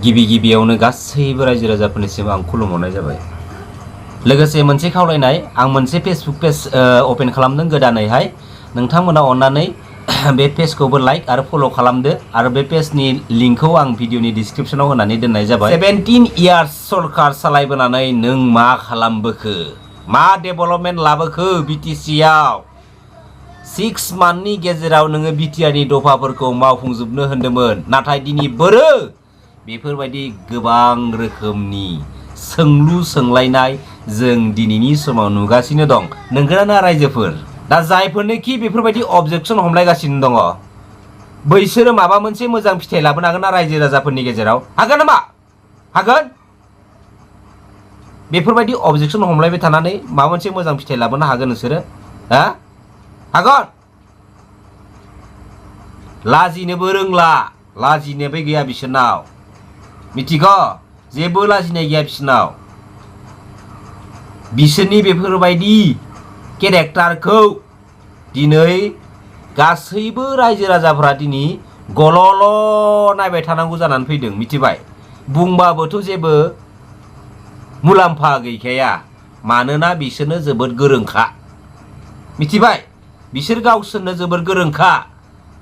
गिबियावनो गासैबो रायजो राजाफोरनिसिम आं खुलुमहरनाय जाबाय। लोगोसे मोनसे खावलायनाय, आं मोनसे फेसबुक पेज ओपन खालामदों गोदानैहाय। नोंथांमोना अननानै बे पेजखौबो लाइक आरो फल' खालामदो आरो बे पेजनि लिंकखौ आं भिडिअनि डिसक्रिपसनाव होनानै दोननाय जाबाय। 17 इयार्स सरखार सालायबोनानै नों मा खालामबोखो, मा डेभेलपमेन्ट लाबोखो बिटिसिआव? 6 मान्थनि गेजेराव नोङो बिटिआरनि दफाफोरखौ मावफुंजोबनो होन्दोंमोन, नाथाय दिनै बोरो बेफोरबायदि गोबां रोखोमनि सोंलु सोंलायनाय जों दिनैनि समाव नुगासिनो दं। नोंगोना रायजोफोर? दा जायफोरनोखि बेफोरबायदि अबजेक्सन हमलायगासिनो दङ, बैसोरो माबा मोनसे मोजां फिथाइ लाबोनो हागोन ना रायजो राजाफोरनि गेजेराव? हागोन नामा? हागोन? बेफोरबायदि अबजेक्सन हमलायबाय थानानै माबा मोनसे मोजां फिथाइ लाबोनो हागोन नोंसोरो? हा? हागोन? लाजिनोबो रोंला, लाजिनोबो गैया बिसोरनाव। मिथिगौ? जेबो लाजिनाय गैया बिसोरनाव। बिसोरनि बेफोरबायदि केरेक्टारखौ दिनै गासैबो रायजो राजाफ्रा दिनै गल'ल' नायबाय थानांगौ जानानै फैदों। मिथिबाय? बुंबाबोथ' जेबो मुलाम्फा गैखाया, मानोना बिसोरनो जोबोद गोरोंखा। मिथिबाय? बिसोर गावसोरनो जोबोद गोरोंखा,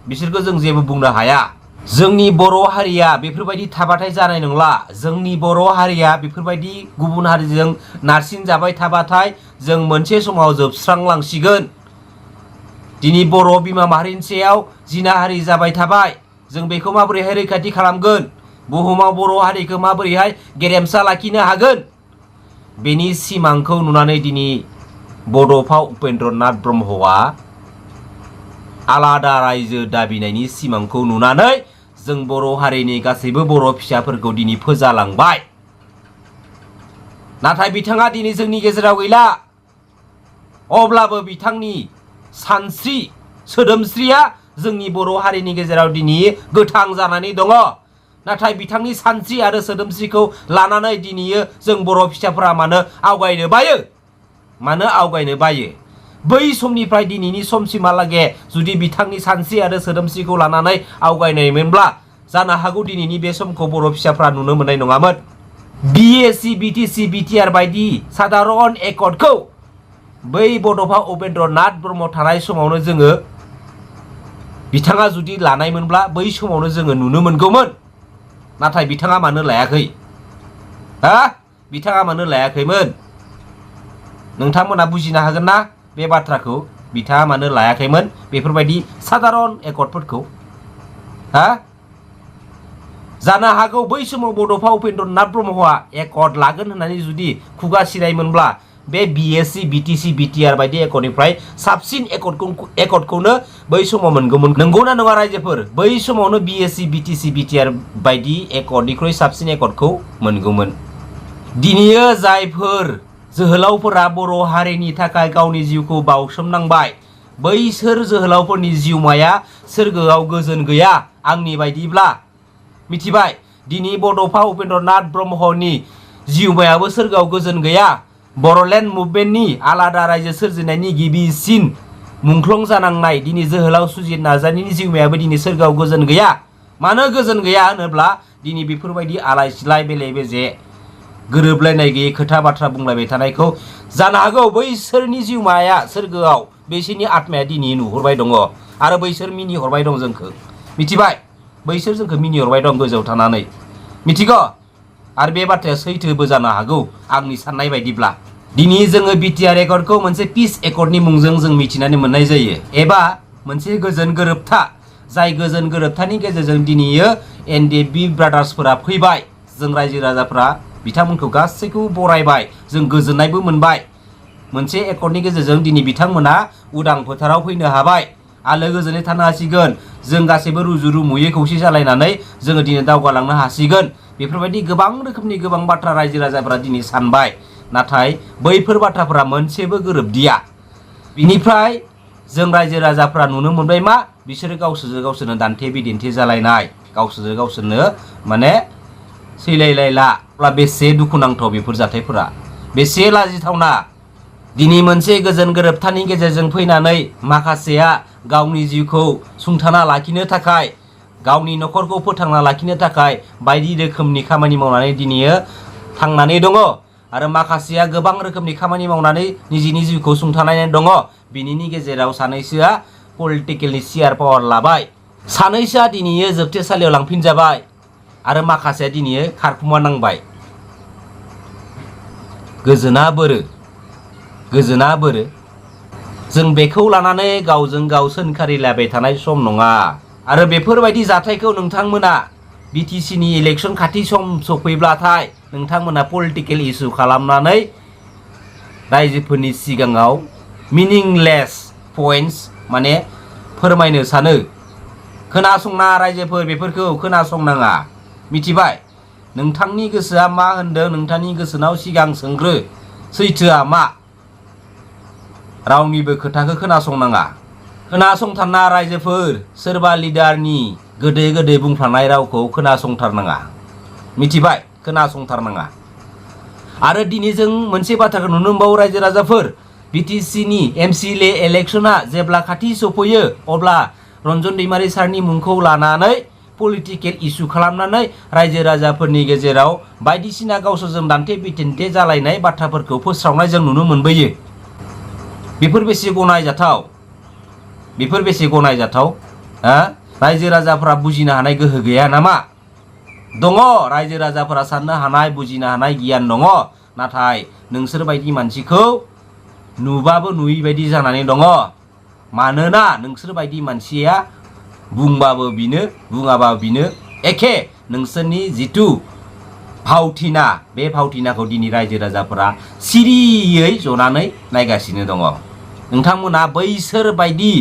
बिसोरखौ जों जेबो बुंनो हाया। जोंनि बर' हारिया बेफोरबायदि थाबाथाय जानाय नंला। जोंनि बर' हारिया बेफोरबायदि गुबुन हारिजों नारसिन जाबाय थाबाथाय जों मोनसे समाव जोबस्रांलांसिगोन। दिनै बर' बिमा माहारिनि सायाव जिनाहारि जाबाय थाबाय, जों बेखौ माबोरैहाय रैखाथि खालामगोन? बुहुमाव बर' हारिखौ माबोरैहाय गेरेमसा लाखिनो हागोन? बेनि सिमांखौ नुनानै दिनै बड'फा उपेन्द्रनाथ ब्रह्मआ आलादा रायजो दाबिनायनि सिमांखौ नुनानै जों बर' हारिनि गासैबो बर' फिसाफोरखौ दिनै फोजालांबाय। नाथाय बिथाङा दिनै जोंनि गेजेराव गैला। अब्लाबो बिथांनि सानस्रि सोदोमस्रिया जोंनि बर' हारिनि गेजेराव दिनै गोथां जानानै दङ। नाथाय बिथांनि सानस्रि आरो सोदोमस्रिखौ लानानै दिनै जों बर' फिसाफोरा मानो आवगायनो बायो? मानो आवगायनो बायो? बै समनिफ्राय दिनैनि समसिमहालागै जुदि बिथांनि सानस्रि आरो सोदोमस्रिखौ लानानै आवगायनायमोनब्ला जानो हागौ दिनैनि बे समखौ बर' फिसाफ्रा नुनो मोननाय नङामोन। बिएसि बिटिसि बिटिआर बायदि साधारन एकर्डखौ बै बड'फा उपेन्द्रनाथ ब्रह्म थानाय समावनो जोङो बिथाङा जुदि लानायमोनब्ला बै समावनो जोङो नुनो मोनगौमोन। नाथाय बिथाङा मानो लायाखै? हा? बिथाङा मानो लायाखैमोन? नोंथांमोना बुजिनो हागोन ना बे बाथ्राखौ? बिथाङा मानो लायाखैमोन बेफोरबायदि साधारन एकर्डफोरखौ? हा? जानो हागौ बै समाव बड'फा उपेन्द्रनाथ ब्रह्मआ एकर्ड लागोन होननानै जुदि खुगा सिरायमोनब्ला बे बिएसि बिटिसि बिटिआर बायदि एकर्डनिफ्राय साबसिन एकर्डखौनो बै समाव मोनगौमोन। नंगौना नङा रायजोफोर? बै समावनो बिएसि बिटिसि बिटिआर बायदि एकर्डनिख्रुइ साबसिन एकर्डखौ मोनगौमोन। दिनैयो जायफोर जोहोलावफोरा बर' हारिनि थाखाय गावनि जिउखौ बाउसोमनांबाय, बैसोर जोहोलावफोरनि जिउमाया सोरगोआव गोजोन गैया आंनि बायदिब्ला। मिथिबाय? दिनै बड'फा उपेन्द्रनाथ ब्रह्मनि जिउमायाबो सोरगोआव गोजोन गैया। बर'लेण्ड मुभमेन्टनि आलादा रायजो सोरजिनायनि गिबिसिन मुंख्लं जानांनाय दिनै जोहोलाव सुजित नार्जारिनि जिउमायाबो दिनै सोरगोआव गोजोन गैया। मानो गोजोन गैया होनोब्ला दिनै बेफोरबायदि आलाय सिलाय बेले बेजे गोरोबलायनाय गैयै खोथा बाथ्रा बुंलायबाय थानायखौ जानो हागौ बैसोरनि जिउमाया सोरगोआव बैसोरनि आत्माया दिनै नुहुरबाय दङ आरो बैसोर मिनिहरबाय दं जोंखौ। मिथिबाय? बैसोर जोंखौ मिनिहरबाय दं गोजौआव थानानै। मिथिगौ? आरो बे बाथ्राया सैथोबो जानो हागौ आंनि साननाय बायदिब्ला। दिनै जोङो बिटिआर एकर्डखौ मोनसे पिस एकर्डनि मुंजों जों मिथिनानै मोननाय जायो, एबा मोनसे गोजोन गोरोबथा। जाय गोजोन गोरोबथानि गेजेरजों दिनैयो एनडिएफबि ब्रादार्सफोरा फैबाय। जों रायजो राजाफ्रा बिथांमोनखौ गासैखौबो बरायबाय, जों गोजोननायबो मोनबाय। मोनसे एकर्डनि गेजेरजों दिनै बिथांमोना उदां फोथाराव फैनो हाबाय, आलो गोजोनै थानो हासिगोन। जों गासैबो रुजु रुमुयै खौसे जालायनानै जोङो दिनै दावगालांनो हासिगोन। बेफोरबायदि गोबां रोखोमनि गोबां बाथ्रा रायजो राजाफ्रा दिनै सानबाय, नाथाय बैफोर बाथ्राफोरा मोनसेबो गोरोबदिया। बिनिफ्राय जों रायजो राजाफ्रा नुनो मोनबाय मा? बिसोरो गावसोरनो दान्थे बिदिन्थे जालायनाय, गावसोरनो माने सैलायलायला। अब्ला बेसे दुखुनांथाव बेफोर जाथायफोरा, बेसे लाजिथावना। दिनै मोनसे गोजोन गोरोबथानि गेजेरजों फैनानै माखासेया गावनि जिउखौ सुंथाना लाखिनो थाखाय गावनि न'खरखौ फोथांना लाखिनो थाखाय बायदि रोखोमनि खामानि मावनानै दिनै थांनानै दङ आरो माखासेया गोबां रोखोमनि खामानि मावनानै निजिनि जिउखौ सुंथानानै दङ। बिनिनि गेजेराव सानैसोआ पलिटिकेलनि सियार पावार लाबाय, सानैसोआ दिनै जोबथेसालियाव लांफिनजाबाय आरो माखासेया दिनै खारखुमा नांबाय। गोजोना बोरो जों बेखौ लानानै गावजों गाव सोंखारिलायबाय थानाय सम नङा आरो बेफोरबायदि जाथायखौ नोंथांमोना बिटिसिनि इलेक्सन खाथि सम सफैब्लाथाय नोंथांमोना पलिटिकेल इस्यु खालामनानै रायजोफोरनि सिगाङाव मिनिंलेस पइन्ट्स माने फोरमायनो सानो। खोनासंना रायजोफोर, बेफोरखौ खोनासंनाङा, मिथिबाय? नोंथांनि गोसोआ मा होनदों नोंथांनि गोसोनाव सिगां सोंग्रो, सैथोआ मा? रावनिबो खोथाखौ खोनासंनाङा। खोनासंथारना रायजोफोर, सोरबा लिडारनि गोदै गोदै बुंफ्लांनाय रावखौ खोनासंथारनाङा, मिथिबाय? खोनासंथारनाङा। आरो दिनै जों मोनसे बाथ्राखौ नुनो मोनबावो रायजो राजाफोर, बिटिसिनि एमसिएलए इलेक्शना जेब्ला खाथि सफैयो अब्ला रन्जन दैमारि सारनि मुंखौ लानानै पलिटिकेल इस्यु खालामनानै रायजो राजाफोरनि गेजेराव बायदिसिना गावसोरजों दान्थे बिथान्थे जालायनाय बाथ्राफोरखौ फोस्रावनाय जों नुनो मोनबोयो। बेफोर बेसे गनायजाथाव? रायजो राजाफोरा बुजिनो हानाय गोहो गैया नामा? दङ, रायजो राजाफोरा साननो हानाय बुजिनो हानाय गियान दङ, नाथाय नोंसोर बायदि मानसिखौ नुबाबो नुयि बायदि जानानै दङ। मानोना नोंसोर बायदि मानसिया बुंबाबो बिनो बुङाबाबो बिनो एखे। नोंसोरनि जिथु भावथिना, बे भावथिनाखौ दिनै रायजो राजाफोरा सिरियै जनानै नायगासिनो दङ। नोंथांमोना बैसोर बायदि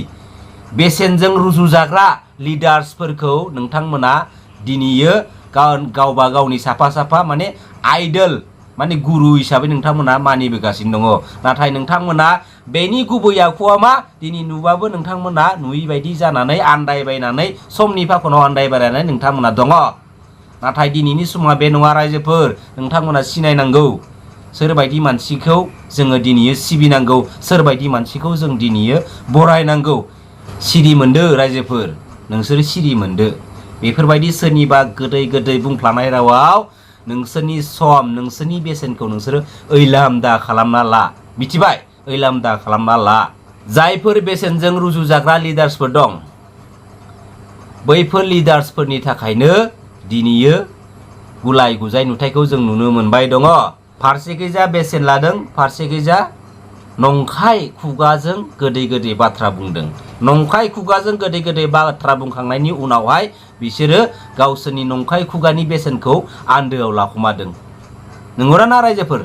बेसेनजों रुजुजाग्रा लिडार्सफोरखौ नोंथांमोना दिनै गावबा गावनि साफा माने आइडल माने गुरु हिसाबै नोंथांमोना मानिबोगासिनो दङ। नाथाय नोंथांमोना बेनि गुबै आखुआ मा? दिनै नुबाबो नोंथांमोना नुयि बायदि जानानै आन्दायबायनानै समनि फाखनाव आन्दायबायनानै नोंथांमोना दङ। नाथाय दिनैनि समा बे नङा रायजोफोर, नोंथांमोना सिनायनांगौ सोरबायदि मानसिखौ जोङो दिनै सिबिनांगौ, सोरबायदि मानसिखौ जों दिनै बरायनांगौ। सिरि मोनदो रायजोफोर, नोंसोरो सिरि मोनदो। बेफोरबायदि सोरनिबा गोदै गोदै बुंफ्लानाय रावाव नोंसोरनि सम, नोंसोरनि बेसेनखौ नोंसोरो ओइलाम दा खालामना ला, मिथिबाय? ओइलाम दा खालामना ला। जायफोर बेसेनजों रुजुजाग्रा लिडार्सफोर दं, बैफोर लिडार्सफोरनि थाखायनो दिनै गुलाय गुजाय नुथायखौ जों नुनो मोनबाय दङ। फारसेखैजा बेसेन लादों, फारसेखैजा नंखाय खुगाजों गोदै गोदै बाथ्रा बुंदों। नंखाय खुगाजों गोदै गोदै बाथ्रा बुंखांनायनि उनावहाय बिसोरो गावसोरनि नंखाय खुगानि बेसेनखौ आन्दोआव लाखुमादों। नंगौना रायजोफोर?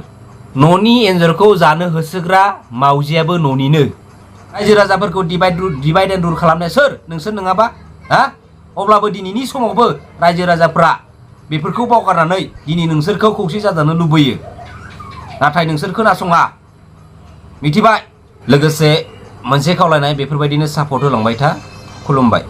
न'नि एन्जरखौ जानो होसोग्रा मावजियाबो न'निनो। रायजो राजाफोरखौ डिभाइड एन्ड रुल खालामनाय सोर? नोंसोर नङाबा? अब्लाबो दिनैनि समावबो रायजो राजाफ्रा बेफोरखौ बावगारनानै दिनै नोंसोरखौ खौसे जाजानो लुबैयो। नाथाय नोंसोर खोनासङा, मिथिबाय? लोगोसे मोनसे खावलायनाय, बेफोरबायदिनो सापर्ट होलांबाय था। खुलुमबाय।